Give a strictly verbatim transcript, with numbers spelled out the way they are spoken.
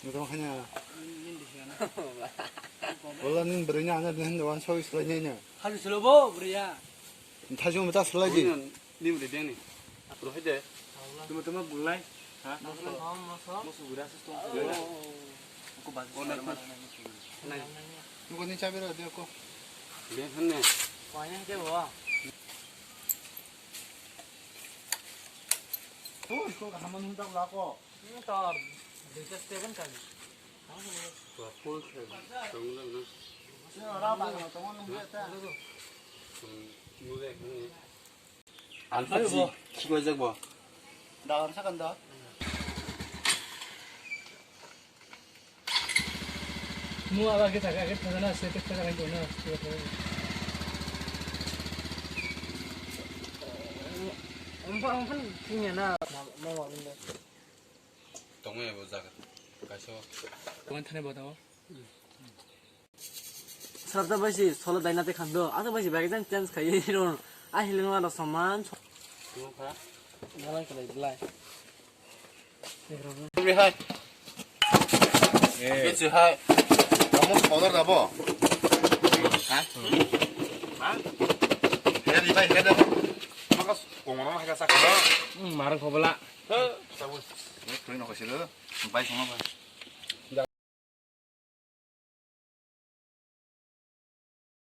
Nukung hanya. Wala ning bwrwi ni ano din wan soi slai nai no. Haju silo bo bwrwi ya. Thaju mata slai di. Ni bwrwi deng ni. Rohai de. Tuma tuma bulai. Ha? Moso. Moso bwrwi asus tong. Ko bas. Nai. Nuko ni chabi ro de ko. Deng han ne. Wanya ke bo. Ui, ko kaham nung tak lako. Tor, duita step kan kali. Tua full step. Tunggu lang na. Sino ra ba no, tunggu nung dia ta. Tunggu deh, ini. Alfa si, si ko jak bo. Dalam sa kan da. Mu aba ke thaka ke thaka na, se te thaka ke na. Ompa ompa tingya na. Tongmani bo jaga. Kaisa. Tongmani thani bo tamo. Sarta baisi solo daina te khando. Asa baisi bagi jan chance khai ron. A hiling wala saman. Tamo kha. Nalai kalai belai. Hai. Eh. Bichu hai. Kamu order dabo? Ha? Ha? Heri bai heri dabo. Maka kongorong hai ka sakha. Hmm, marang khobala. He, sabun. Ini kau ini kau sih tu. Bai sama bai.